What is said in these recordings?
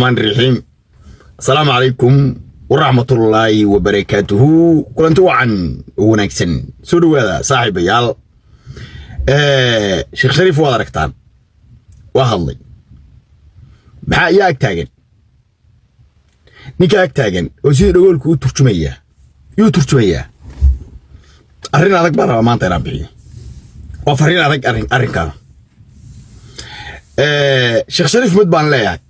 الرحمن الرحيم. السلام عليكم ورحمة الله وبركاته. Kulanti wacan wanaagsan, soo dhawaada saaxiibayaal. Sheekh Shariif waad aragtaan, waa hadlay. Maxaa iyaa ag taagan? Ninka ag taagan oo sidii dhagoolku u turjumayaa yuu turjumayaa. Arrin adag baan rabaa maanta inaan bixiyo. Waa farriin adag arrin arrinkaa. Sheekh Shariif mid baan leeyahay,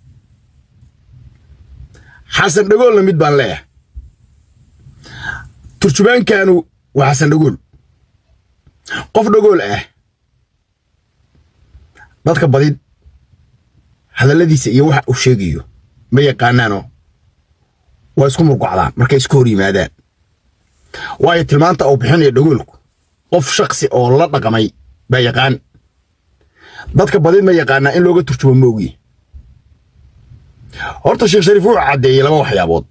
Xasan Dhagoolna mid baan leeyahay. Turjubaankanu waa Xasan Dhagool, qof dhagool ah. Dadka badid hadalladiisa iyo waxa uu sheegayo ma yaqaanaano, waa isku murgocdaan markay isku hor yimaadaan, waayo tilmaanta uu bixinayo dhagoolku qof shaksi oo la dhaqmay baa yaqaan. Dadka badid ma yaqaanaa, in looga turjumo ma ogi. Horta Sheekh Shariif wuxuu caddeeyey laba waxyaabood,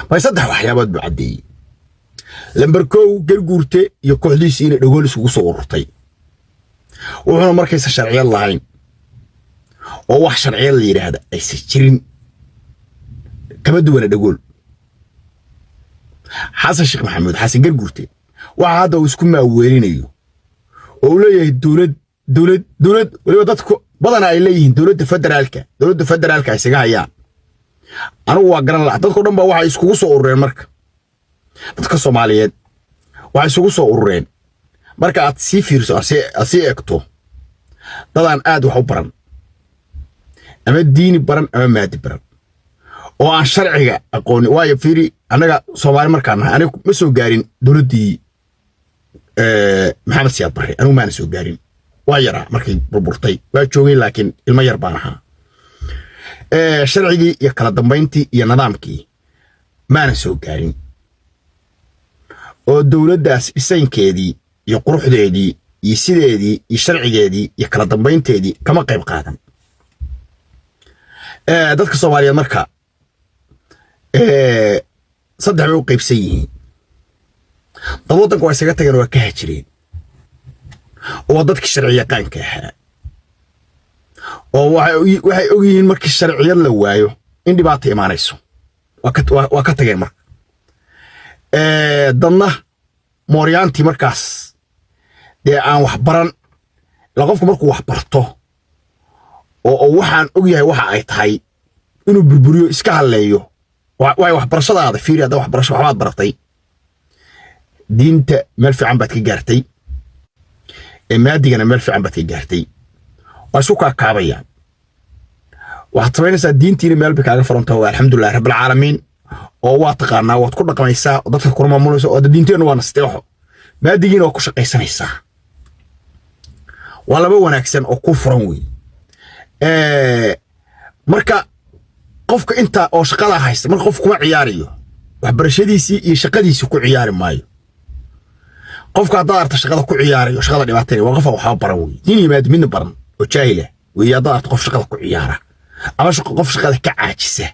bay saddex waxyaabood buu caddeeyey. Lambar 1, Garguurte iyo kooxdiisii inay dhagool isugu soo ururtay, wuxuuna markaysa sharciyad lahayn oo wax sharciyad la yidhaahda aysan jirin, kama duwana dhagool. Xasan Sheekh Maxamuud, Xasan Garguurte, waxa hadda uu isku maaweelinayo oo uu leeyahay dowlad, dowlad, dowlad, weliba dadku badana ay leeyihiin dowladda federaalka, dowladda federaalka ay isaga hayaan. Anigu waa garan laha. Dadko dhan baa waxay iskugu soo urureen, marka dadka Soomaaliyeed waxay isugu soo urureen, marka aad sii fiirso, aad sii eegto, dadaan aad wax u baran, ama diini baran ama maadi baran, oo aan sharciga aqoonin. Waayo fiiri, annaga Soomaali markaan nahay, aniga ma soo gaarin dowladdii Maxamed Siyaad Barre. Anigu maana soo gaarin, waa yaraa markay burburtay, waa joogay laakiin ilmo yar baan ahaa. Sharcigii iyo kala dambayntii iyo nidaamkii maana soo gaarin, oo dowladdaas dhisaynkeedii iyo quruxdeedii iyo sideedii iyo sharcigeedii iyo kala dambaynteedii kama qayb qaadan. Dadka Soomaaliyeed marka saddex bay u qaybsan yihiin. Dad waddanka waa isaga tageen, waa ka hajireen, oo dadkii sharci yaqaanka ahaa, oo waxay og yihiin markii sharciyad la waayo in dhibaata imaanayso. Waa ka tageen. Marka dadna mooryaantii markaas dee aan wax baran ila. Qofku markuu wax barto oo waxaan og yahay waxa ay tahay inuu burburiyo, iska hadleeyo, waayo waxbarashadaada fiiri. Hadda waxbarasho waxbaad baratay, diinta meel fiican baad ka gaartay, maadigana meel fiican baad ka gaartay, waa isku kaakaabayaan. Waxaad samaynaysaa diintiina meel bay kaaga furantaho, alxamdulilah rabbilcaalamiin, oo waa taqaanaa, waad ku dhaqmaysaa oo dadka kula maamulaysa, oo diinteennu waa nasteexo, maadigiina waa ku shaqaysanaysaa. Waa laba wanaagsan oo ku furan wey. Marka qofka inta oo shaqada haysta, marka qof kuma ciyaarayo waxbarashadiisii iyo shaqadiisii, ku ciyaari maayo. Qofka haddaad arta shaqada ku ciyaarayo, shaqada dhibaatayna, waa qof aan waxba baran wey, diin iyo maadi midna baran oo jaahil ah wey. Haddaad arto qof shaqada ku ciyaara ama qof shaqada ka caajisa,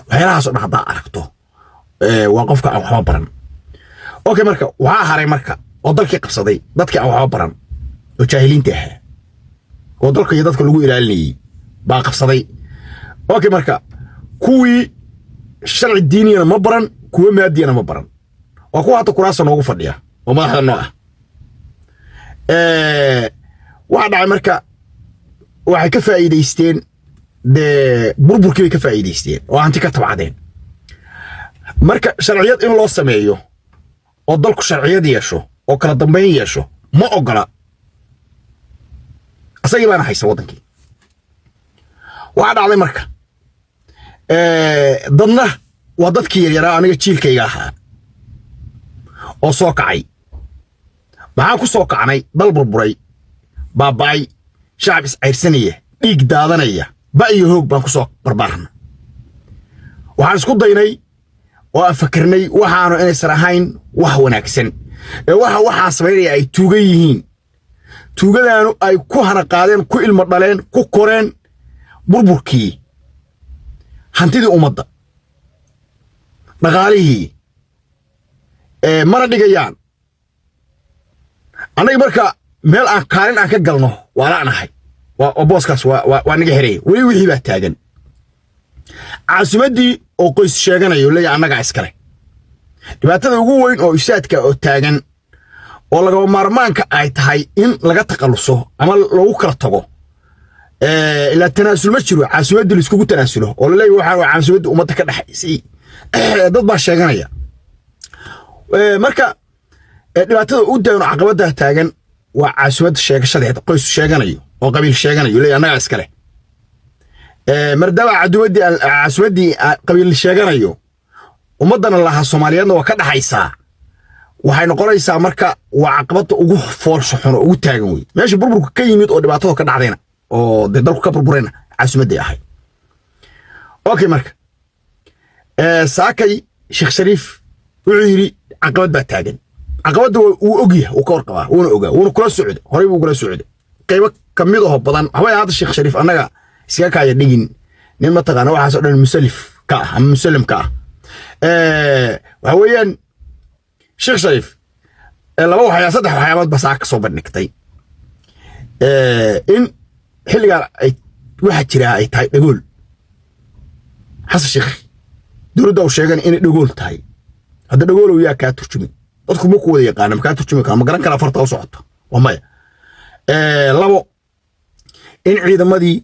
waxyaalahaas oo dhan haddaad aragto, waa qofka aan waxba baran. Okay, marka waxaa haray marka oo dalkii qabsaday dadkii aan waxba baran oo jaahiliinta ahaa oo dalka iyo dadka lagu ilaalinayay baa qabsaday. Okay, marka kuwii sharci diiniyana ma baran, kuwa maadiyana ma baran, waa kuwa hadda kuraasa noogu fadhiya oo madaxda noo ah. Waxaa dhacay marka waxay ka faa'iidaysteen dee burburkii bay ka faa'iidaysteen oo hanti ka tabcadeen. Marka sharciyad in loo sameeyo oo dalku sharciyad yeesho oo kala dambayn yeesho ma ogola. Asagii baana haysta waddankii. Waxaa dhacday marka dadna waa dadkii yaryaraa, aniga jiilkayga ahaa oo soo kacay. Maxaan ku soo kacnay? Dal burburay, baaba'ay, shacab iscayrsanaya, dhiig daadanaya, ba iyo hoog baan ku soo barbaarna. Waxaan isku daynay oo aan fakirnay waxaanu inaysan ahayn wax wanaagsan ee waxa waxaan samaynaya ay tuugan yihiin, tuugadaanu ay ku hana qaadeen, ku ilmo dhaleen, ku koreen burburkii, hantidii ummadda, dhaqaalihii mana dhigayaan. Annaga marka meel aan kaalin aan ka galno waa la'nahay, waa booskaas waa naga xiraya. Weli wixii baa taagan. Caasimaddii oo qoys sheeganayo, leeyahay annagaa iskale. Dhibaatada ugu weyn oo isaadka oo taagan oo lagama maarmaanka ay tahay in laga takhaluso ama lagu kala tago, ilaa tanaasul ma jiro. Caasimaddii laiskugu tanaasulo oo laleeyahay waxaa waa caasimadda ummadda ka dhexaysay, dad baa sheeganaya. Marka dhibaatada u dayan oo caqabadda taagan waa caasimadda sheegashadeeda, qoys sheeganayo oo qabiil sheeganayo, leeyahay annagaa iskale. Maadaama caasimaddii qabiil sheeganayo, ummaddana lahaa Soomaaliyeedna waa ka dhaxaysaa, waxay noqonaysaa marka waa caqabadda ugu foolsha xun oo ugu taagan wey. Meesha burburka ka yimid oo dhibaatada ka dhacdayna oo dee dalku ka burburayna caasimadday ahayd. Okay, marka saakay Sheekh Shariif wuxuu yidhi caqabad baa taagan. Caqabadda wuu ogyahay, wuu ka warqabaa, wuuna ogaa, wuuna kula socda, horey buu kula socday qaybo ka mid aho badan. Waxbay hadda Sheekh Shariif annaga iskaga kaaya dhigin nin mataqaana waxaas oo dhan musalif ka ah ama musallim ka ah. Waxa weeyaan Sheekh Shariif laba waxyaa, saddex waxyaabood baa saa ka soo bandhigtay in xilligan ay waxa jiraa ay tahay dhagool. Xasan Sheekh dowladda uu sheegan inay dhagool tahay. Hadda dhagoolow yaa kaa turjumi? Dadku ma ku wada yaqaana, ma kaa turjumi kara, ma garan karaa farta u socoto? Waa maya. Labo, in ciidamadii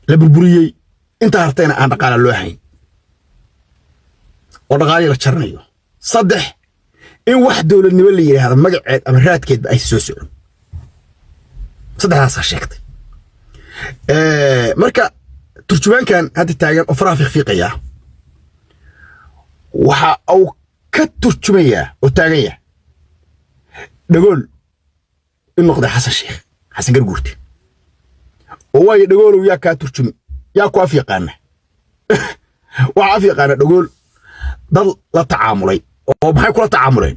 la burburiyey, inta hartayna aan dhaqaala loo hayn oo dhaqaalihii la jaranayo. Saddex, in wax dowladnimo la yidhaahdo magaceed ama raadkeedba ay soo socon. Saddexdaasaa sheegtay. Marka turjumaankan hadda taagan oo faraha fiiqfiiqaya waxa uu ka turjumayaa oo taagan yahay dhagool in noqday Xasan Sheekh Xasan Garguurte. Oo waayo, dhagoolow yaa kaa turjumi? Yaa ku af yaqaana? Waxaa af yaqaana dhagool dad la tacaamulay. Oo maxay kula tacaamuleen?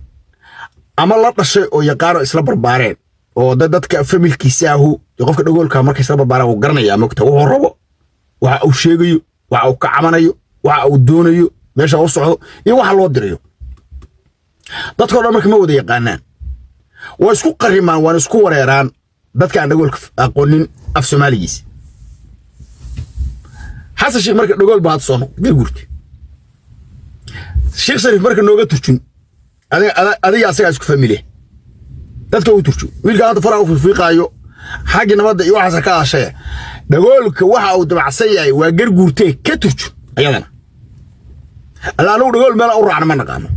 Ama la dhashay oo yaqaano, isla barbaareen, oo dad dadka familkiisa ahu. Qofka dhagoolka markay isla barbaareen wuu garanayaa, mogta, wuxuu rabo, waxa uu sheegayo, waxa uu ka cabanayo, waxa uu doonayo, meesha uu socdo iyo waxa loo dirayo. Dadka o dhan marka ma wada yaqaanaan, waa isku qarimaan, waana isku wareeraan dadka aan dhagoolka aqoonin af Soomaaligiisa. Xasan Sheekh marka dhagool baa hadda soo noqday Garguurte. Sheekh Shariif marka nooga turjun, adiga asagaa isku family, dadka u turjun. Wiilka hadda faraha u fiiqaayo xaggii nabadda iyo waxaasa ka hadashaya, dhagoolka waxa uu dabacsan yahay waa Garguurtee, ka turjun ayadana. Alla anagu dhagool meel u raacna ma naqaano,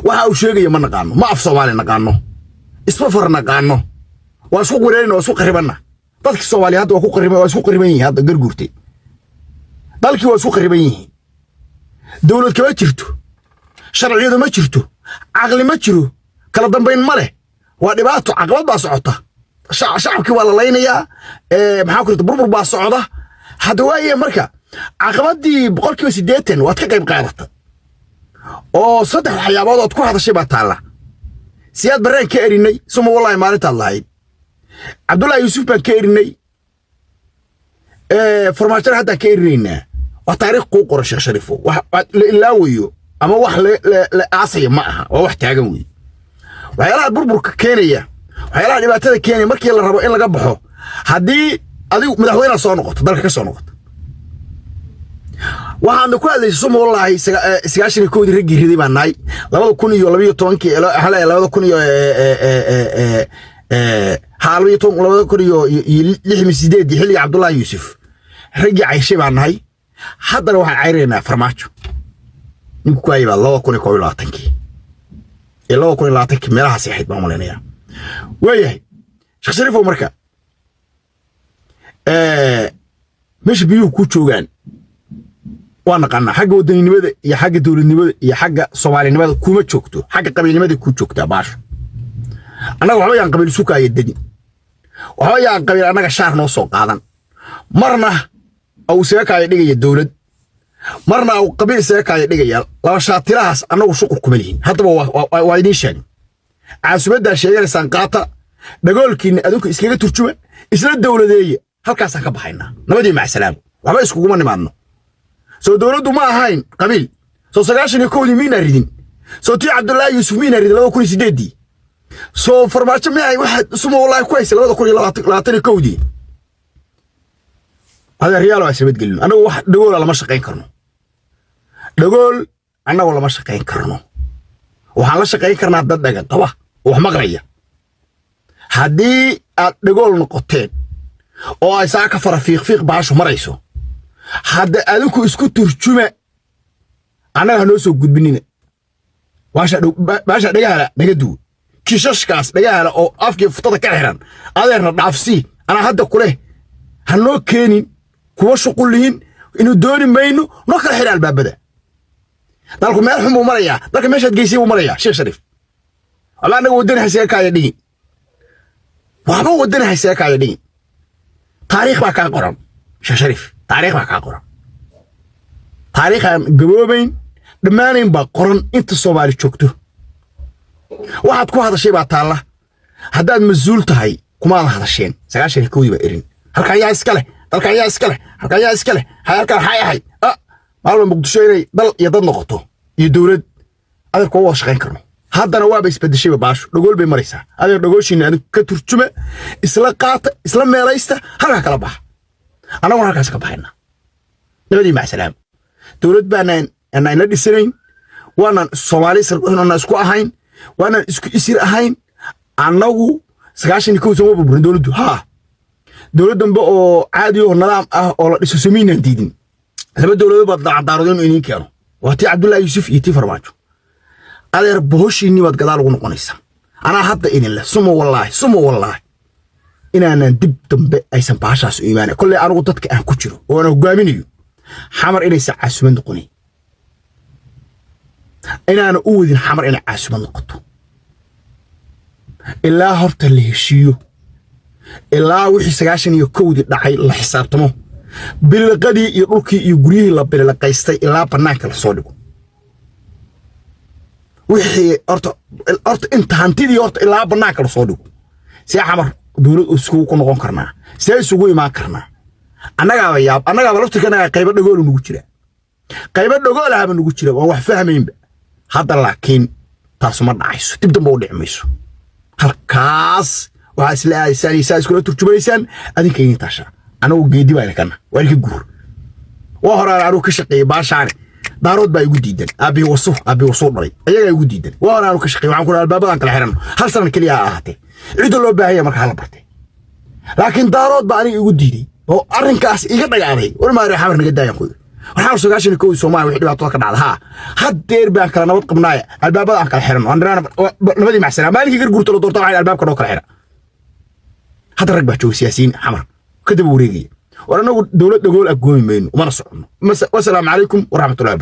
waxa uu sheegaya ma naqaano, ma af Soomaali naqaano, isma far naqaano, waa isku wareerina, waa isku qaribanna. Dadka Soomaaliya hadda waa ku qariban, waa isku qariban yihiin. Hadda Garguurte dalkii waa isku qariban yihiin. Dowlad kama jirto, sharciyadu ma jirto, caqli ma jiro, kala dambayn ma leh. Waa dhibaato, caqabad baa socota. Shacabkii waa la laynayaa. Maxaa ku jirta? Burbur baa socda hadda. Waaye marka caqabadii 80% waad ka qayb qaadata oo saddex waxyaabood ood ku hadashay baa taalla. Siyaad Barraan ka erinay, suma wallahi maalintaad lahayd. Cabdullaahi Yuusuf baan ka erinay, Farmaajona haddaan ka erinaynaa. Waa taariikh kuu qoran, Sheekh Shariifo, wax la ilaawayo ama wax la aasaya ma aha, waa wax taagan wey. Waxyaalaha burburka keenaya, waxyaalaha dhibaatada keenaya, markii la rabo in laga baxo, haddii adigu madaxweynaha soo noqoto, dalka ka soo noqoto, waxaadna ku hadlaysay, suma wallaahi, 91-dii raggii riday baan nahay, 2012-kii, 2000 iyo ha 12, 2006 mi sideeddii, xilligii Cabdullaahi Yuusuf raggii cayshay baan nahay. Haddana waxaan cayraynaa Farmaajo. Ninku ku hayay baa 2021-kii iyo 2020-kii meelahaas ahayd baan malaynayaa. Waayahay Sheekh Shariifow, marka meesha biyuhu ku joogaan waa naqaanaa. Xagga wadaninimada iyo xagga dowladnimada iyo xagga Soomaalinimada kuma joogto, xagga qabiilnimada ku joogtaa baasho. Annaga waxba yaan qabiil isu kaaya dedin, waxba yaan qabiil annaga shaar noo soo qaadan. Marna au isaga kaaya dhigaya dowlad, marna au qabiil isaga kaaya dhigaya. Laba shaatilahaas annagu shuqul kuma lihin. Haddaba waa idiin sheegay, caasimaddaa sheeganaysaan qaata, dhagoolkiinna adinku iskaga turjuma, isla dowladeeya. Halkaasaan ka baxaynaa, nabadii macsalaamo, waxba iskuguma nimaadno. Soo dowladdu ma ahayn qabiil? Soo 91-dii miinaa ridin? Soo tii Cabdullaahi Yuusuf miinaa ridin 2008-dii? Soo Farmaajo mi ahayn waxa suma wallaahi ku haysa 2021-dii? Adeeryaalo, aan isnabadgelino. Annagu wax dhagoola lama shaqayn karno. Dhagool annagu lama shaqayn karno. Waxaan la shaqayn karnaa dad dhaga qaba oo wax maqlaya. Haddii aad dhagool noqoteen oo ay saa ka fara fiiqfiiq baashu marayso, hadda adinku isku turjuma, annaga ha noo soo gudbinina. Baasha dhagahala naga duwo, kishashkaas dhagahala oo afkii futada ka xiran adeerna dhaafsii. Anaa hadda kuleh, ha noo keenin kuwa shuqul lihin inuu dooni mayno. Noo kala xira albaabada. Dalku meel xun buu marayaa. Dalka meeshaad geysay buu marayaa, Sheekh Shariif. Waxba annaga waddani haysaga kaaya dhigin, waxba waddani haysaga kaaya dhigin. Taariikh baa kaa qoran, Sheekh Shariif, taariikh baa kaa qoran. Taariikh aan gaboobayn, dhammaanayn baa qoran inta Soomaali joogto. Waxaad ku hadashay baa taalla. Haddaad mas-uul tahay, kumaada hadasheen 91-dii baa erin. Halkan yaa iska leh? Dalkan yaa iska leh? Halkan yaa iska leh? Halkan maxay ahayd? Maalma Muqdisho inay dal iyo dad noqoto iyo dowlad, adeer, kuma wada shaqayn karno. Haddana waaba isbedeshayba baasho, dhagool bay maraysaa. Adeer, dhagooshiina adigu ka turjuma, isla qaata, isla meelaysta, halkaa kala baxa. Annaguna halkaas ka baxayna. Nabadii macsalaam. Dowlad baanaan ina dhisanayn, waanaan Soomaali isna isku ahayn, waanaan isku isir ahayn. Annagu 91 sooma burburin dowladdu. Haa, dowlad dambe oo caadi oo nidaam ah oo la dhiso samaynaan diidin. Laba dowladood baad dacdaarado inuu iniin keeno, waa tii Cabdullaahi Yuusuf iyo tii Farmaajo. Adeer, bohoshiinni baad gadaal ugu noqonaysaa. Anaa hadda idin leh, suma wallaahi, suma wallaahi, inaanan dib dambe aysan baashaas u imaanayn. Kolley anigu dadka aan ku jiro oo aan hogaaminayo, Xamar inaysan caasumad noqonayn, inaana u wadin Xamar inay caasumad noqoto ilaa horta la heshiiyo, ilaa wixii 91-dii dhacay la xisaabtamo, bililiqadii iyo dhulkii iyo guryihii la bililiqaystay ilaa bannaanka la soo dhigo. Wixii horta inta hantidii horta ilaa bannaanka la soo dhigo, see Xamar dowlad isugu ku noqon karnaa? See isugu imaan karnaa? Annagaaba yaab, annagaaba laftirka annagaa qaybo dhagoolu nugu jira, qaybo dhagoolahaba nugu jira, waan wax fahmaynba hadda. Laakiin taasu ma dhacayso, dib dambe u dhici mayso. Halkaas waxaa isla aadaysaan iyo saa iskula turjumaysaan adinka idin taashaa. Anagu geedi baa kana waa idinka guur. Waa horaan anugu ka shaqeeyey baashaane. Daarood baa igu diidan, aabbihii wasu, aabbihii wasuu dhalay, ayagaa igu diidan. Waa horaan anugu ka shaqeeyey. Waxaan ku albaabadan kala xiranno, hal sanan keliya ha ahaatee. Cidda loo baahan yahay marka hala bartay, laakiin Daarood baa aniga igu diiday oo arrinkaas iga dhagaaday. War maari, Xamar naga daayan ku yiri. Waxaan 91-dii Soomaaliya wixii dhibaato ka dhacda, haa, haddeer baan kala nabad qabnaaya. Albaabada aan kala xiranno, nabadii macsalaam. Maalinkii Garguurta la doorta, waxaan albaabka noo kala xira. Hadda rag baa jooga, siyaasiyiin Xamar kadaba wareegaya. War anagu dowlad dhagool ah goomi mayno, umana soconno. Wasalaamu calaykum waraxmatullahi.